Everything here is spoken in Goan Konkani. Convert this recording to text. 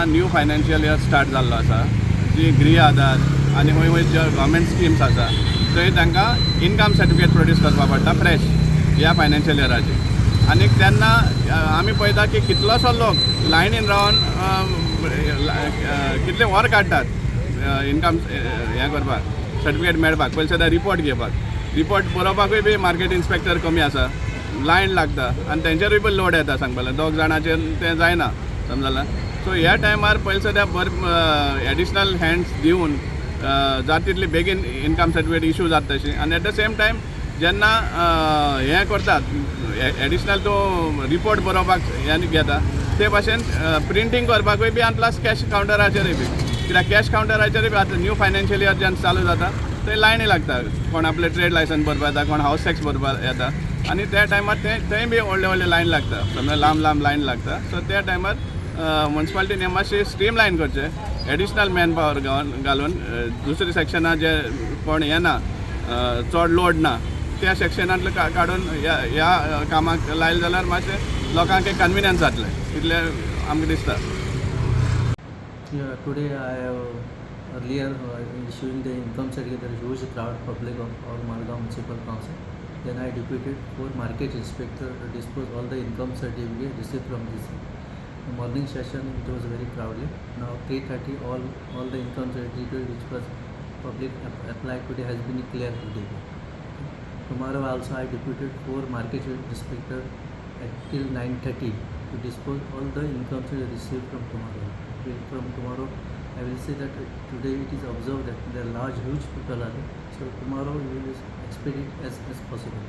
न्यू फायनान्शियल इयर स्टार्ट जाल्लो आसा, जी गृह आधार आनी खंय खंय ज्यो गव्हर्मेंट स्किम्स आसा, थंय तांकां इनकम सर्टिफिकेट प्रोड्यूस करपाक पडटा फ्रेश ह्या फायनान्शियल इयराचे. आनी तेन्ना आमी पळयता की कितलोसो लोक लायनीन रावन कितले वर काडटात इनकम हें करपाक, सर्टिफिकेट मेळपाक. पयलीं सद्दां रिपोर्ट घेवपाक, रिपोर्ट बरोवपाकूय बी मार्केट इन्स्पेक्टर कमी आसा, लायन लागता आनी तेंचेरूय बी लोड येता. सांगपाक दोग जाणांचेर तें जायना, समजलें? सो ह्या टायमार पयलीं सद्या बर एडिशनल हँड्स दिवन जाता तितली बेगीन इनकम सर्टिफिकेट इशू जाता तशी. आनी एट the same time जेन्ना हें करतात, एडिशनल तो रिपोर्ट बरोवपाक हें घेता, ते भाशेन प्रिंटींग करपाकूय बी आनी प्लस कॅश कावंटराचेरूय बी, कित्याक कॅश कावंटराचेरूय बी आतां न्यू फायनान्शियल इयर जेन्ना चालू जाता, थंय लायनी लागता. कोण आपले ट्रेड लायसन्स भरपाक येता, कोण हावस टॅक्स भरपाक येता आनी त्या टायमार ते थंय बी व्हडले व्हडले लायन लागता, समजा लांब लांब लायन लागता. सो त्या टायमार मुन्सिपालिटीन मातशें स्ट्रीम लायन करचें, एडिशनल मॅन पावर घालून दुसऱ्या सेक्शनां जे कोण येना, चड लोड ना त्या सेक्शनांतले काडून ह्या ह्या कामाक लायलें जाल्यार मातशें लोकांक एक कन्विनियन्स जातलें, इतलें आमकां दिसता. Yeah, today I have earlier issuing the income certificate, there is huge crowd public of all Margao Municipal Council. Then I deputed four market inspector to dispose all the income certificate received from this. The morning session, it was very crowded. Now 3:30, all the income certificate which was public applied today has been cleared today. Tomorrow also I deputed four market inspector at till 9:30 to dispose all the income certificate received from tomorrow. From tomorrow I will say that today it is observed that there are large huge people are there. So tomorrow we will expedite as possible.